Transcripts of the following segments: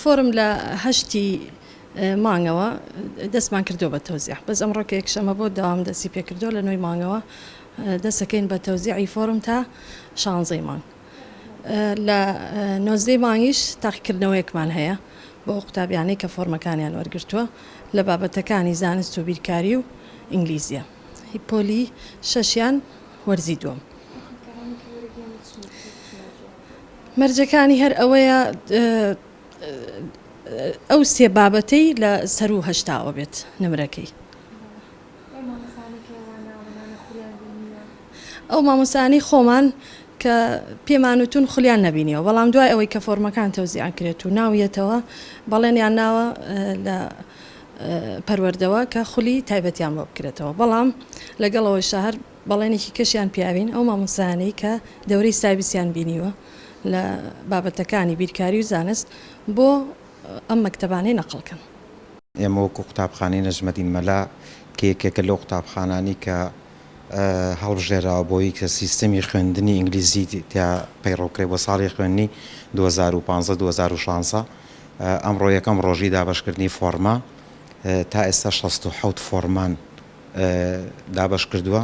فۆرم لە هەشتی مانگەوە دەستمان کردووە بە تەوزیع، بەس ئەمڕۆ کە یەکشەممە بۆ دەوام دەستی پێکردووە لە نۆی مانگەوە دەستەکەین بە تەوزیعی فۆرم تا شانزەی مانگ. لە نۆزدەی مانگیش تاقیکردنەوەیەکمان هەیە بۆ ئەو قوتابیانەی کە فۆرمەکانیان وەرگرتووە لە بابەتەکانی زانست و بیرکاری و ئینگلیزیە پۆلی شەشیان وەرزی دووەم. مەرجەکانی هەر ئەوەیە ئەو سێ بابەتەی لە سەروو هەشتاوە بێت نمرەکەی. ئەو مامۆستایانەی خۆمان کە پێمان وتون خولیان نەبینیوە بەڵام دوای ئەوەی کە فۆرمەکان تەوزیع کرێت و ناو یەتەوە بەڵێنیان ناوە لە پەروەردەوە کە خولی تایبەتیان بۆ بکرێتەوە بەڵام لەگەڵ ئەوەیشا هەر بەڵێنێکی کەشیان پیاوین ئەو مامۆستایانەی کە دەورەی سابیسیان بینیوە لە بابەتەکانی بیرکاری و زانست بۆ ئەم مەکتەبانەی نەقڵ کەن. ئێمە وەکو قوتابخانەی نەجمەدین مەلا کە یەکێکە لەو قوتابخانانەی کە هەڵبژێراوە بۆی کە سیستەمی خوێندنی ئینگلیزی تیا پەیڕەو کرێ بۆ ساڵی خوێندنی 2015 2016 ئەمڕۆ یەکەم ڕۆژی دابەشکردنی فۆڕمە تا ئێستا 67 فۆڕمان دابەش کردووە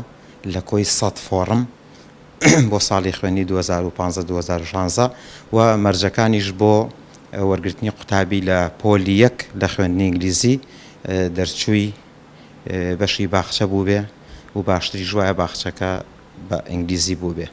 لە کۆی 100 فۆڕم بۆ ساڵی خوێندنی 2015 2016 و مەرجەکانیش بۆ وەرگرتنی قوتابی لە پۆلی یەک لە خوێندنی ئینگلیزی دەرچووی بەشی باخچە بووبێ و باشتریش وایە باخچەکە بە ئینگلیزی بووبێ.